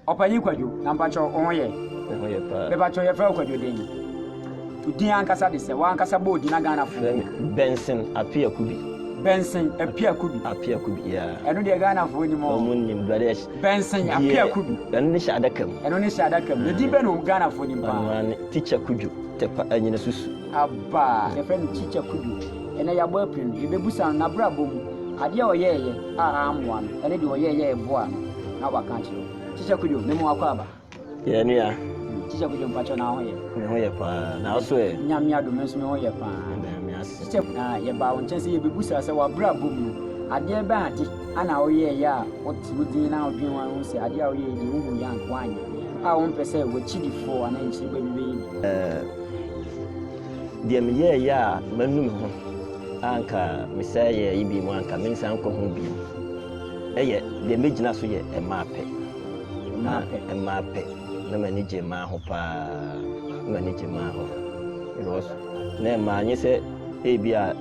Ɔpanyin Kwadwo, na mpakyɛw wo ho yɛ? Me ho yɛ paa. Mepakyɛw yɛfrɛ wo Kwadwo den? Wo din ankasa de sɛ? W'ankasa bɔ odin na Ghanafoɔ. Frɛ me Benson Appiah Kubi. Benson Appiah Kubi. Appiah Kubi, yeah. Ɛno deɛ Ghanafoɔ nim o. Wɔn nim, but ɛhyɛ. Benson Appiah Kubi. Ɛno ne hyɛ adaka mu. Ɛno ne hyɛ adaka mu. Ne din bɛ na Ghanafoɔ nim paa? Ɔno ara ne Teacher Kudwo Tepa Anyina Susu. Aba, yɛfrɛ no Teacher Kudwo. Ɛnɛ yɛabɔ apire no, yɛbɛbusa no n'abrabɔ mu adeɛ a ɔyɛɛyɛ a ammoa no ɛne deɛ ɔyɛɛyɛ a ɛboaa no na waka akyerɛ wo. Teacher Kudwo, mema wo akwaaba. Yɛ nua. Teacher Kudwo, mpakyɛw na wo ho yɛ? Me ho yɛ paa. Na wo so ɛ? Nyame adom, me nso me ho yɛ paa. Yɛda Nyame ase. Teacher, na yɛbaa wo nkyɛn sɛ yɛbɛbusa sɛ w'abrabɔ mu no, adeɛ bɛn ade ana woyɛɛyɛ a wote wo din na wodwen ho a wohu sɛ adeɛ a woyɛɛ deɛ wohu yɛ anka woanyɛ a wompɛ sɛ w'akyidifoɔ anaa nkyiriba bi bɛyɛ bi? Deɛ meyɛɛyɛ a manu me ho a anka mesan yɛɛ yi bi mu a anka mensan nkɔ ho bio ɛyɛ deɛ mɛgyina so yɛ mmaa pɛ. Mmaa pɛ. Mmaa pɛ. Na m'ani gye mmaa ho paa. Na m'ani gye mmaa ho. Because na mmaa nyɛ sɛ ebi a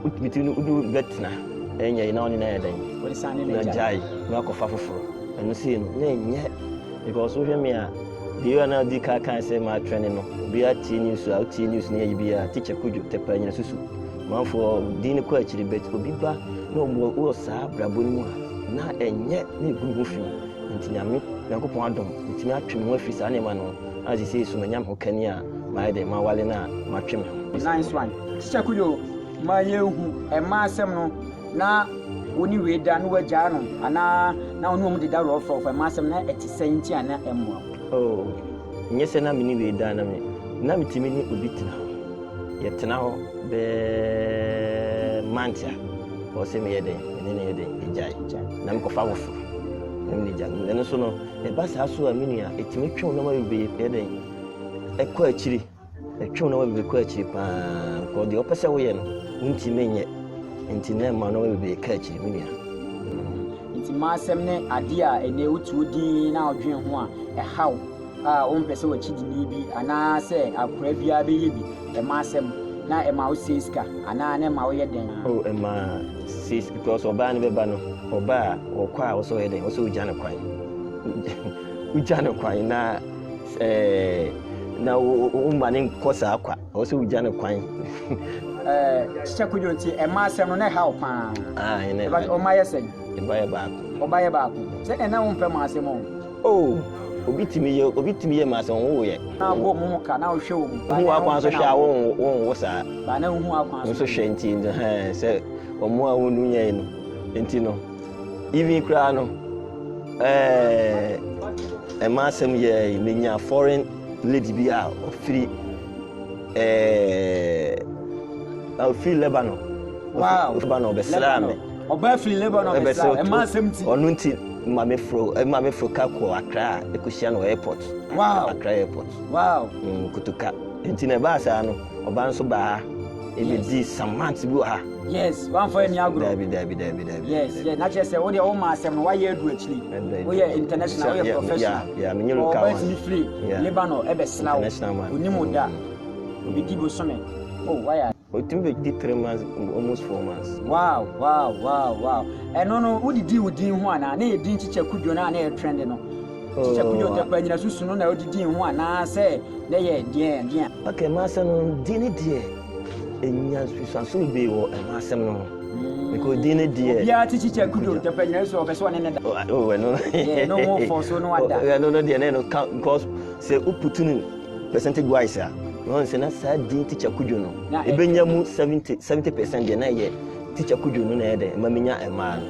wotumi ti no wode bɛtena ɛnyɛ yi na ɔne no ayɛ dɛn. Na gyae na wakɔfa foforɔ. Ɛno sei no na ɛnyɛ because wohwɛ me a deɛ a na ɔdi ka kan sɛ maa trɛne no obiara tie news a wotie news no yɛ bi a teacher Kojo Tɛpɛ nyina susu manfoɔ din no kɔ akyiri but obi ba na ɔwɔ wɔ saa abrabɔ no mu a na ɛnyɛ na ɛgu ne ho fi nti Nyame Nyankopɔn adom metumi atwe me ho afiri saa nneɛma no ho a sesei so manya me ho kani a mayɛ dɛn mawale no a matwe me ho. Nice one. Teacher Kojo ma yɛnhu ɛma asɛm no na wo ne wei da na wagyaa no anaa na wo ne wɔn deda rɔfrɔf ɛma asɛm na ɛte sɛn nti a na ɛmmoa wo? Oh, nyɛ sɛ na me ne wei da na me na metumi ne obi tena hɔ. Yɛtena hɔ bɛɛ month a ɔwɔ sɛ meyɛ dɛn me ne no yɛ dɛn yɛgyae na mekɔfa foforɔ na me ne gya ɛno so no ɛba saa so a me nua ɛtumi twe wo nneɛma bebree yɛ dɛn ɛkɔ akyiri. Ɛtwe wo nneɛma bebree kɔ akyiri paa because deɛ wopɛ sɛ woyɛ no wontumi nyɛ nti na ɛma nneɛma bebree ka akyiri me nua. Nti m'asɛm ne adeɛ a ɛnɛ wotuo din na wodwen ho a ɛhaw a wompɛ sɛ w'akyidini bi anaa sɛ akora biara bɛyɛ bi ɛma asɛm na ɛma wo sɛe sika anaa na ɛma woyɛ dɛn? Oh ɛma sɛe sika because ɔbaa no bɛba no ɔba a ɔkɔ a wosɛ ɔyɛ dɛn wosɛ wogya no kwan wogya no kwan na Ɛɛ, na womma no nkɔ saa kwa. Ɛwɔ sɛ wogya no kwan. Ɛɛ, Kyekyɛ Kojo nti ɛma asɛm no na ɛha wo paa. Ah, ɛnɛ. Ɛba ɔma yɛ sɛn? Ɛba yɛ baako. Ɔba yɛ baako. Sɛ ɛna wompɛ ma asɛm o. Oh, obi tumi yɛ obi tumi yɛ ma asɛm wo yɛ. Na abɔ mu ho ka na wohwɛ wɔ mu. Wohu akwan so hwɛ a wo wo saa. Ba na wohu akwan so. Nso hwɛ nti hɛn sɛ wɔn a wɔn nyɛ no nti no even koraa no ɛɛ. Ɛma asɛm yɛɛ menya foreign lady bi a ɔfiri ɛɛ ɔfiri Lebanon. Wow. Lebanon ɔbɛsraa me. Ɔbaa firi Lebanon bɛsraa ɛma asɛm ti. Ɔno nti ma me foro ɛma me foro ka kɔ Accra ɛkɔhyia no wɔ airport. Wow. Accra airport. Wow. Kotoka. Nti na ɛbaa saa no ɔbaa nso baa ha. Ɛbɛdii some months bi wɔ ha. Yes, wamfa ani agorɔ. Dabi, dabi, dabi, dabi. Yes, na kyerɛ sɛ wo deɛ woma asɛm no woayɛ adu akyiri. Woyɛ international, woyɛ professional. Yeah, menyɛ local one. Ɔba tumi firi Lebanon ɛbɛsra wo. International man. Onim wo da. Obɛdi bosome. Oh, wayɛ. Otumi bɛdi 3 months, almost 4 months. Wow. Ɛno no, wodidi wo din ho anaa? Na yɛ din Kyekyɛ Kudwo no a na yɛ trend no. Kyekyɛ Kudwo Ntɛkwa Nyina Susu no na wodidi ho anaa sɛ na yɛ deɛn deɛn? Okay, ma asɛm no din ne deɛ ɛnya nsusuanso bebree wɔ ɛho asɛm no ho. Because din ne deɛ. Obiara te Kyekyɛ Kudwo Ntɛkwa Nyina Susu ɔpɛ sɛ ɔne ne da. Oh, ɛno. Yeah, no ho fɔ so no ada. Ɛno no deɛ ne no count because sɛ woputu no percentage wise a, wɔn sɛ na saa din Teacher Kudwo no ebenya mu 70% deɛ na ɛyɛ Teacher Kudwo no na ɛyɛ dɛ ɛma menya mmaa no.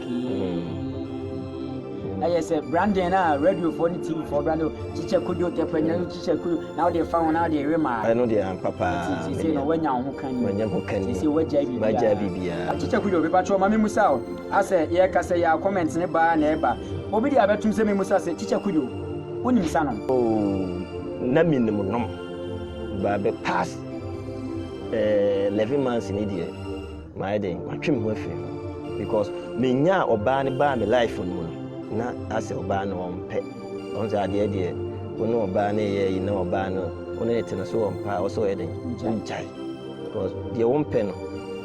Ɛyɛ sɛ branding na radio foɔ ne TV foɔ branding Teacher Kudwo Ntɛkwa Nyina Teacher Kudwo na wode fa ho na wode ewe maa. Ɛno deɛ ampa paa. Nti sɛ no wanya wo ho kani. Wanya ho kani. Sɛ wagyae biribiara. Wagyae biribiara. Teacher Kudwo mepakyɛw ma memusa wo asɛ yɛka sɛ yɛ a comment ne baa na ɛba obi de abɛtom sɛ memusa sɛ Teacher Kudwo wonim sa nom? Oh, na menim nom but the past 11 months ni deɛ mayɛ dɛn matwe me ho afiri ho because menyaa ɔbaa no baa me life no mu no na asɛ ɔbaa no ɔmpɛ ɔn sɛ adeɛ deɛ wo ne ɔbaa no yɛ yi na ɔbaa no wo ne ne te no so ɔmpɛ a ɔsɛ ɔyɛ dɛn wogyae because deɛ wompɛ no.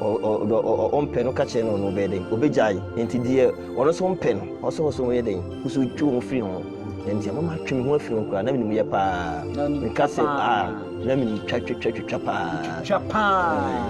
Ɔmpɛ no ka kyerɛ no ɔno ɔbɛyɛ dɛn? Ɔbɛgyae. Nti deɛ ɔno nso mpɛ no, ɔsɛ ɔsɛ ɔyɛ dɛn? Wo nso twe wo ho firi ho. Nti ama matwe me ho afiri ho koraa, na menim yɛ paa. Meka sɛ, ah, na menim twa twa twa twitwa paa. Twitwa paa.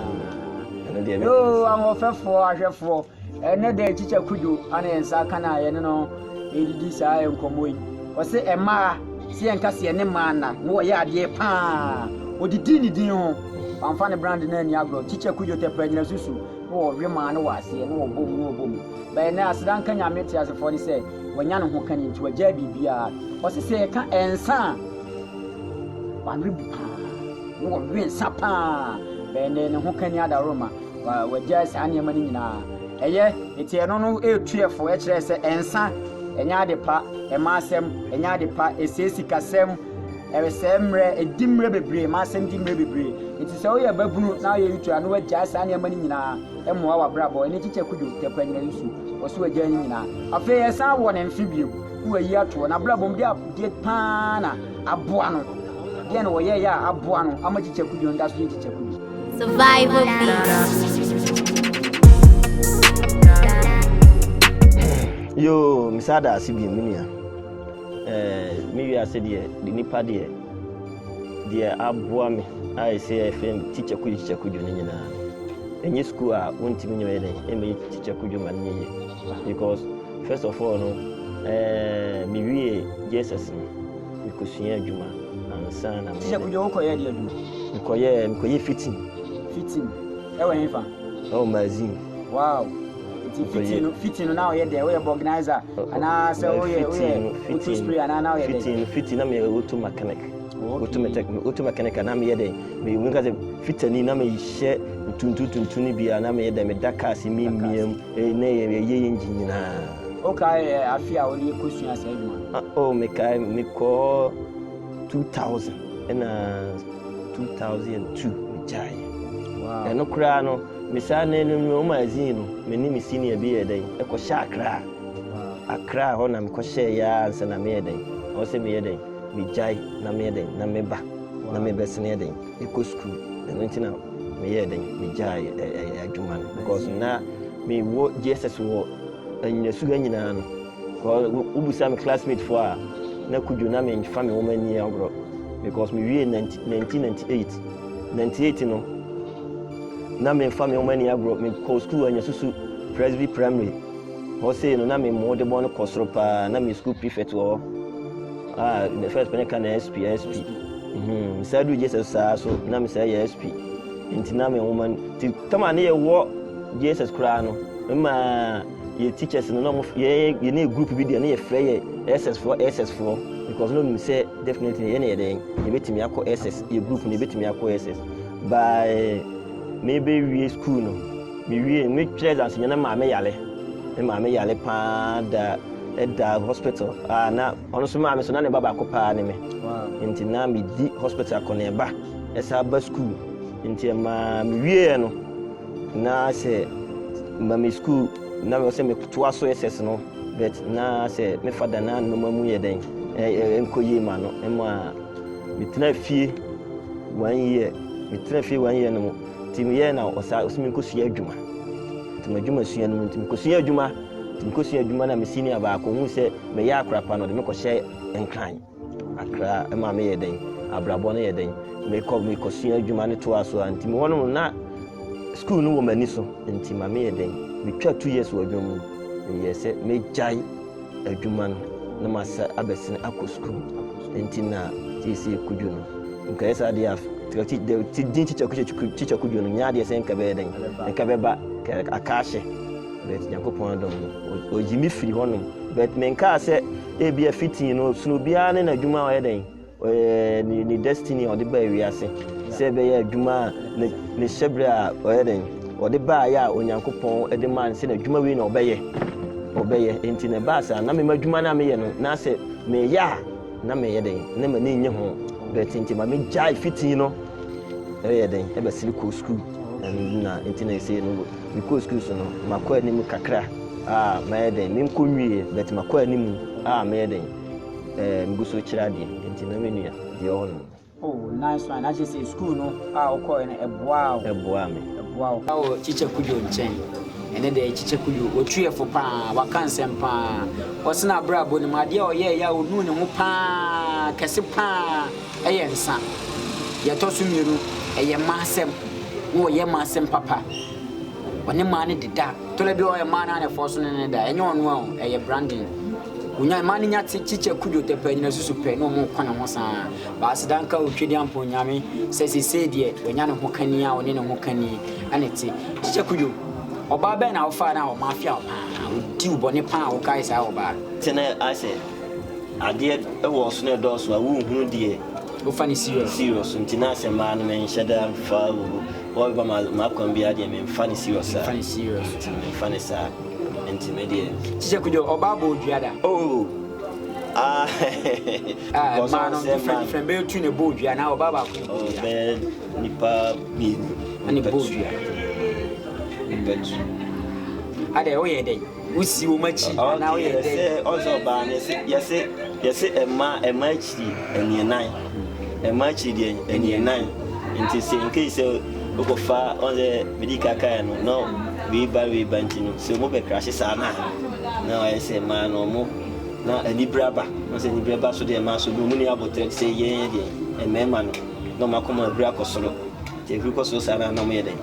Ɛno deɛ. Yoo, ahoɔfɛfoɔ ahwɛfoɔ, ɛnɛ dɛ Tikya Kudwo ana yɛn nsa aka no a yɛne no ɛredidi saa nkɔmmɔ yi. Ɔse mmaa, sɛ yɛnka sɛ yɛne mmaa nna, na wɔyɛ adeɛ paa. Ɔdidii ne din ho, wamfa ne brand no anni agorɔ. Tikya Kudwo Tɛpɛ Anyina Susu, na wɔwe maa no wɔ aseɛ, na wɔbɔ mu, na wɔbɔ mu. But ɛnɛ aseda nka Nyame teasefoɔ ne sɛ, wanya ne ho kani nti wagyae biribiara. Ɔse sɛ yɛka nsa a, wawe bi paa, na wɔwe nsa paa. But ɛnɛ ne ho kani adaworoma, wagyae saa nneɛma no nyinaa. Ɛyɛ, nti ɛno no ɛretu yɛ fo kyerɛ sɛ nsa ɛnyɛ ade pa, ɛma asɛm, ɛnyɛ ade pa, ɛsɛe sikasɛm, ɛresɛe mmerɛ, ɛdi mmerɛ bebree, ɛma asɛm di mmerɛ bebree. Nti sɛ woyɛ babunu na woyɛ youth a na wagyae saa nneɛma no nyinaa, ɛmmoa w'abrabɔ. Ɛne Kyikyɛ Kudwo, Tɛpɛ Anyina Nsu, ɔso wagyae ne nyinaa. Afei ɛsan wɔ ne mfe bio, na wayi atoɔ. N'abrabɔ mu deɛ adeɛ paa na aboa no, deɛ na wɔyɛeɛ a aboa no ama Kyikyɛ Kudwo no da so yɛ Kyikyɛ Kudwo. Survival Beats. Yoo, mesa da ase bio, me nua. Eh, me wiase deɛ, de nipa deɛ, deɛ aboa me a ɛsɛ yɛfrɛ me Teacher Kudwo Teacher Kudwo no nyinaa no, ɛnyɛ sukuu a wontumi nyɛ dɛn ɛmmɛyɛ Teacher Kudwo ma no nyɛ yie. Because first of all no, eh, mewie JSS no, mekɔsua adwuma ansa na Teacher Kudwo, wokɔyɛ deɛ adwuma? Mekɔyɛ mekɔyɛ fitting. Fitting, ɛwɔ hefa? Ɛwɔ magazine. Wow. Nti fitting no fitting no na ɔyɛ dɛ woyɛ vulcanizer anaa sɛ woyɛ woyɛ auto spray anaa na ɔyɛ dɛ. Fitting no fitting na meyɛ auto mechanic. Auto mechanic auto mechanic na meyɛ dɛ meyɛ mu ka sɛ fitani na mehyɛ tuntum tuntum no bi a na meyɛ dɛ meda cars mi mmiam na yɛ yɛ engine nyinaa. Wokae afe a wode kɔsua saa adwuma no? Oh mekae mekɔɔ 2000 ɛna 2002 megyaeɛ. Wow. Ɛno koraa no Me saa ne no no magazine no me ne me senior bi yɛ dɛn ɛkɔ hyɛ Accra. Accra hɔ na mekɔ hyɛ ya ansa na meyɛ dɛn ɔwɔ sɛ meyɛ dɛn megyae na meyɛ dɛn na meba na mebɛsene yɛ dɛn ɛkɔ school ɛno nti na meyɛ dɛn megyae adwuma no because na mewɔ JSS wɔ anyinasu ha nyinaa no wobusa me classmate foɔ a na kudwo na memfa me nwoma ni agorɔ because mewie 1998 98 no na memfa me nwoma nni agorɔ. Mekɔɔ sukuu Anyasusu Presby Primary. Hɔ sei no, na me mmɔdebɔ no kɔ soro paa. Na meyɛ sukuu prefect wɔ hɔ. Ah, the first pɛne ka na SP, SP. Mm-hmm. Saa duru JSS saa so, na me saa yɛ SP. Nti na me nwoma no, nti tama ne yɛwɔ JSS koraa no, mma yɛ teachers no, na ɔmo yɛ yɛ ne group bi deɛ ne yɛfrɛ yɛ SS foɔ, SS foɔ, because na onim sɛ definitely yɛ ne yɛ dɛn, yɛbɛtumi akɔ SS, yɛ group no yɛbɛtumi akɔ SS. By merebɛwie sukuu no, mewie metwerɛ exams nyɛ na maame yare. Me maame yare paa da ɛda hospital a na ɔno nso maame so na ne ba baako paa ne me. Nti na medi hospital akɔneaba ɛsa ba sukuu. Nti ɛmaa mewieɛ no na sɛ ma me sukuu na mewɔ sɛ metoa so SS no but na sɛ me fada na nneɛma mu yɛ dɛn ɛnkɔ yie ma no ɛma Metena fie one year, metena fie one year no mu, nti meyɛɛ na ɔsa ɔsɛ menkɔsua adwuma. Nti m'adwuma sua no mu nti mekɔsua adwuma, nti mekɔsua adwuma na me senior baako hu sɛ meyɛ akora pa no ɔde mekɔhyɛ Nkran, Accra ɛma meyɛ dɛn, abrabɔ no yɛ dɛn, mekɔ mekɔsua adwuma no toa so a nti mewɔ no na school no wɔ m'ani so nti ma meyɛ dɛn, metwa 2 years wɔ adwuma mu, meyɛɛ sɛ megyae adwuma no na masa abɛsene akɔ sukuu nti na seesei kudwo no nka yɛ saa adeɛ a din tikya kudwo no nyɛ adeɛ sɛ nka bɛyɛ dɛn nka bɛba aka ahyɛ but Nyankopɔn adom no ɔyi me firi hɔnom but menkaa sɛ ebia fitii no sono obiara ne n'adwuma a ɔyɛ dɛn Ɔyɛ ne ne destiny a ɔde baa wiase sɛ ɛbɛyɛ adwuma a ne ne hyɛbrɛ a ɔyɛ dɛn ɔde baeɛ a Onyankopɔn de maa no sɛ n'adwuma wei na ɔbɛyɛ ɔbɛyɛ nti na ɛbaa saa na mema adwuma no a meyɛ no na sɛ meyɛ a na meyɛ dɛn na m'ani nye ho but nti ma megyae fitii no ɛyɛ dɛn ɛbɛsene kɔɔ sukuu na nti na ɛsɛ no mekɔɔ sukuu so no makɔ anim kakra a mɛyɛ dɛn menkɔ nwie but makɔ anim a mɛyɛ dɛn Eh, megu so kyerɛ adeɛ, nti na me nua deɛ ɔwɔ no. Oh, nice one. Na kyerɛ sɛ school no a wokɔɛ no ɛboaa wo. Ɛboaa me. Wow. Wɔ Kyikyɛ Kudwo nkyɛn. Ɛnɛ deɛ Kyikyɛ Kudwo, watu yɛ fo paa, waka nsɛm paa. Ɔse n'abrabɔ no mu, adeɛ a ɔyɛɛyɛ a ɔnuu ne ho paa, kɛse paa, ɛyɛ nsa. Deɛ ɛtɔ so mmienu, ɛyɛ mmaa asɛm. Na ɔyɛ mmaa asɛm papa. Ɔne mmaa no deda. Tɔla bi ɔyɛ mmaa no a na ɛfɔ so ne ne da. Ɛnyɛ ɔno a o, ɛyɛ branding. Onya mmaa no nya te Kyikyɛ Kudwo tɛpɛ nyina susu pɛ na ɔmo kɔ ne ho saa. But aseda nka Otwedeampɔn Nyame sɛ sesei deɛ wanya ne ho kani a ɔne ne ho kani na ɛte. Kyikyɛ Kudwo, ɔbaa bɛn na wofaa no a ɔmafia wo paa? Ɔdi wo bɔne paa a wokae saa ɔbaa no? Sɛ na ayɛ sɛ adeɛ wɔ so na ɛdɔɔso a wonhunu deɛ. Wofa no serious. Serious nti na asɛ mmaa no menhyɛ da mfa wɔba m'akwan biara deɛ memfa no serious saa. Memfa no serious. Nti memfa no saa nti me deɛ. Kyikyɛ Kudwo, ɔbaa bɔ odua da? Oh! Ah, Ah, mmaa no different different bɛyɛ tu na ɛbɔ odua anaa ɔbaa baako na ɛbɔ odua? Bɛyɛ nipa mmienu. Ɛna ɛbɔ odua. Nipa tu. Adɛ woyɛ dɛn? Wosi wɔn akyi anaa woyɛ dɛn? Sɛ ɔsɛ ɔbaa no yɛse yɛse yɛse ɛma ɛma akyiri ɛniɛnan ɛma akyiri deɛ ɛniɛnan nti sɛ nkei sɛ wokɔfa ɔsɛ medi kakae no na wei ba wei ba nti no sɛ wɔn bɛ krahye saa na na ɔyɛ sɛ mmaa no wɔn na anibere aba. Wohu sɛ anibere ba so deɛ mmaa so bi wɔn nni aboterɛ te sɛ yɛn deɛ mmarima no na wɔn akoma ahuri akɔ soro. Nti ahuri kɔ soro saa na na wɔyɛ dɛn?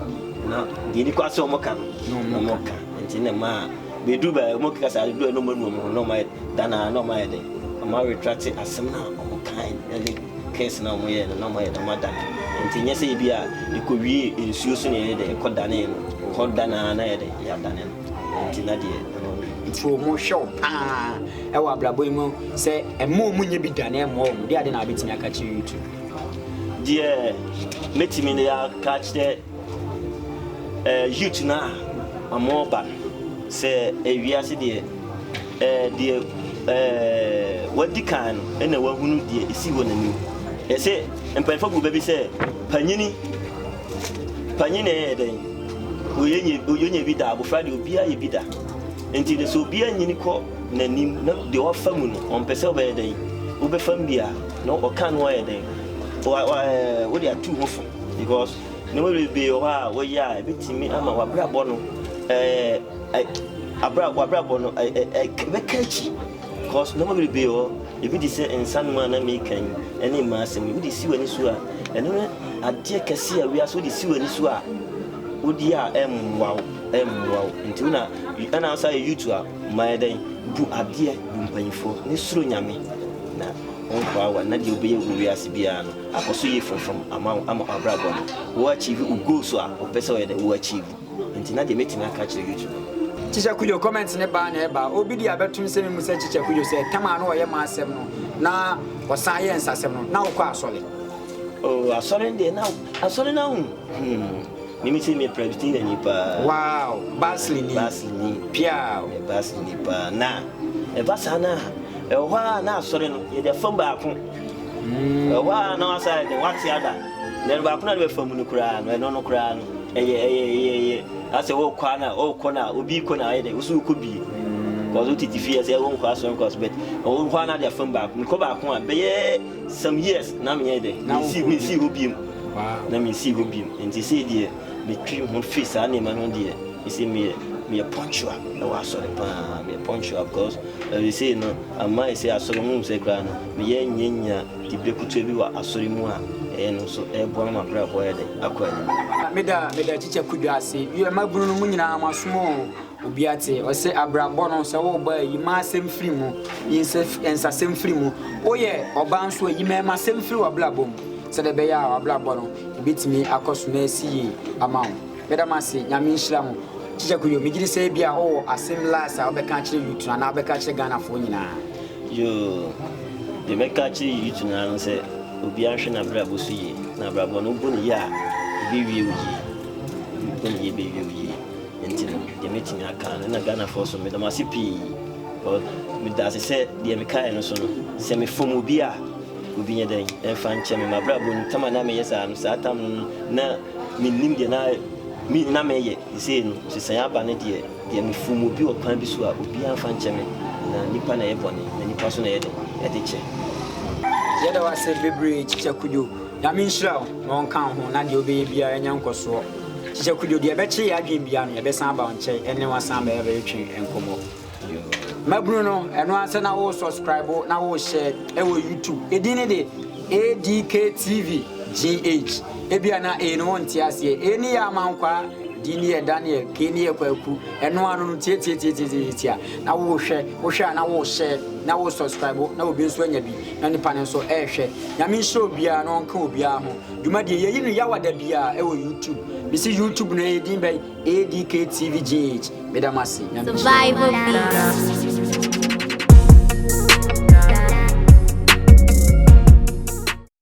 Na deɛ ɛni kwa sɛ wɔn ka no na wɔn ka. Nti na mmaa bɛduru baa wɔn keka saa duru na wɔn anu wɔn ho na wɔn ayɛ danaa na wɔn ayɛ dɛn? Wɔn aretrate asɛm na wɔn kan ne case na wɔn yɛ no na wɔn ayɛ dɛn wɔn adane. Nti nyɛ sɛ ebi a ɛkɔwie nsuo so na yɛyɛ dɛn ɛkɔ dane no hɔ danaa na yɛ dɛn yɛadane no. Nti na deɛ ɛno no. Nti wɔn hwɛ wo paa ɛwɔ abrabɔ yi mu sɛ ɛmma wɔn nyɛ bi da na ɛmmoa wɔn. Deɛ ade na wabɛtumi aka kyerɛ YouTube? Deɛ mɛtumi de aka akyerɛ eh, youth no a wɔreba no sɛ ewiase deɛ eh, deɛ eh, wadi kan no ɛna wahunu deɛ ɛsi wɔ n'anim. Yɛsɛ mpanyinfoɔ bu bɛ bi sɛ panyini panyin na ɛyɛ dɛn Ɔyɛ bi da, abofra deɛ obiara yɛ bi da. Nti no sɛ obiara nyini kɔ n'anim na deɛ wafa mu no, ɔmpɛ sɛ ɔbɛyɛ dɛn, wobɛfa mu bi a, na ɔka no ayɛ dɛn, wode atu ho fo because nneɛma bebree wɔ hɔ a wɔyɛ a ɛbɛtumi ama w'abrabɔ no ɛɛ abrabɔ no ɛbɛka akyi because nneɛma bebree wɔ hɔ. Ebi te sɛ nsanom a na mereka yi ne mmaa asɛm yi. Wode si w'ani so a, ɛno ne adeɛ kɛse a wiase wode si w'ani so a, wodi a ɛmmoa wo, ɛmmoa wo. Nti wo na ɛna nsa yɛ youth a, ma yɛ dɛn? Bu adeɛ, bu mpanyinfoɔ, ne suro Nyame na ɔnkoa wa na deɛ wobɛyɛ wɔ wiase biara no akɔ so yie frɔmfrɔm ama wo ama w'abrabɔ no. Wo achieve wo goals a wopɛ sɛ ɔyɛ dɛn, wo achieve. Nti na deɛ mɛtumi aka akyerɛ youth no. Kyikyɛ Kudjo comment ne baa na ɛba obi de abɛtom sɛ memu sɛ Kyikyɛ Kudjo sɛ tam a na ɔyɛ m'asɛm no na ɔsan yɛ nsasɛm no na wokɔ asɔre. Oh asɔre no deɛ na asɔre no ahu hmm mimi sɛ meyɛ Presbyterian ni paa. Wow Basley ni. Basley ni. Piaw. Meyɛ Basley ni paa na ɛba saa na ɛwɔ hɔ a na asɔre no yɛde afam baako. Ɛwɔ hɔ a na wasa yɛ den wate ada na ɛno baako na de bɛfa mu no koraa no ɛno no koraa no ɛyɛ ɛyɛ ɛyɛ ɛyɛ asɛ wɔkɔ a na ɔkɔ na obi kɔ na ayɛ dɛ woso wokɔ bie kɔso wotete fie sɛ wonkɔ asɔre nkɔ asɔre but wɔkɔ a na de afam baako mekɔ baako a bɛyɛ some years na menyɛ dɛ mensi mensi hɔ biem na mensi hɔ biem nti sɛ deɛ metwi ho firi saa nneɛma no deɛ ɛsɛ meyɛ meyɛ punctual ɛwɔ asɔre paa meyɛ punctual because ɛsɛ sɛ no ama ɛsɛ asɔre ho sɛ koraa no Meyɛ nyanya diberɛ ketewa bi wɔ asɔre mu a, ɛyɛ no nso ɛreboa ma m'abrabɔ ayɛ dɛn? Akɔ anim. Meda meda Teacher Kudwo ase. Wiɛ mmabunu no mo nyinaa mo asom oo. Obia te ɔse abrabɔ no sɛ worebɔ a yi mmaasɛm firi mu, yi nsasɛm firi mu. Woyɛ ɔbaa nso a yi mmarimasɛm firi w'abrabɔ mu sɛdeɛ ɛbɛyɛ a w'abrabɔ no ɛbɛtumi akɔ so na asi yie ama wo. Meda mo ase, Nyame nhyira mo. Teacher Kudwo, megye di sɛ ebia wowɔ asɛm last a wobɛka akyerɛ youth no anaa wobɛka akyerɛ Ghanafoɔ nyinaa. Yoo, deɛ mɛka akyerɛ youth no ara ne sɛ obiara nhwɛ n'abrabɔ so yie, na abrabɔ no wobɔ no yie a, ɛbɛwie wo yie. Wobɔ no yie ɛbɛwie wo yie. Nti no, deɛ mɛtumi aka no, na Ghanafoɔ so meda mo ase pii. Because meda ase sɛ deɛ mekaeɛ no so no, sɛ mefom obi a, obi nyɛ dɛn ɛmfa nkyɛ me. M'abrabɔ no, tam a na meyɛ saa no, saa tam no na mennim deɛ na me na meyɛ. Seesei no, nsesaeɛ aba no deɛ, Deɛ mefom obi wɔ kwan bi so a, obiara mfa nkyɛ me, na nipa na ɛyɛ bɔne, na nipa nso na ɛyɛ dɛn? Ɛde kyɛ. Yɛda wo ase bebree Kyikyɛ Kudwo. Nyame nhyira wo na ɔnka wo ho na deɛ wobɛyɛ biara nya nkɔsoɔ. Kyekyɛ Kojo, deɛ ɛbɛkye yɛn adwene biara no, yɛbɛsan aba wo nkyɛn ɛne wo asan bɛyɛ bɛtwe nkɔmmɔ. Mmabunu no, ɛno ara sɛ na wo subscribe na wo share ɛwɔ YouTube. Edin ne de ADK TV GH. Ebia na A no wonte aseɛ. A ne yɛ Amankwaa, D ne yɛ Daniel, K ne yɛ Kwaku. Ɛno ano no tiatiatiatiatia na wohwɛ, wohwɛ a na wo share na wo subscribe na obi nso anya bi na nipa no nso ɛrehwɛ. Nyame nhyira obiara na ɔnka obiara ho. Dwumadie yɛyi no yawa da biara ɛwɔ YouTube. Mesi YouTube no ɛyɛ din bɛn? ADK TV GH. Meda mo ase. Nyame nhyira. Survival Beats.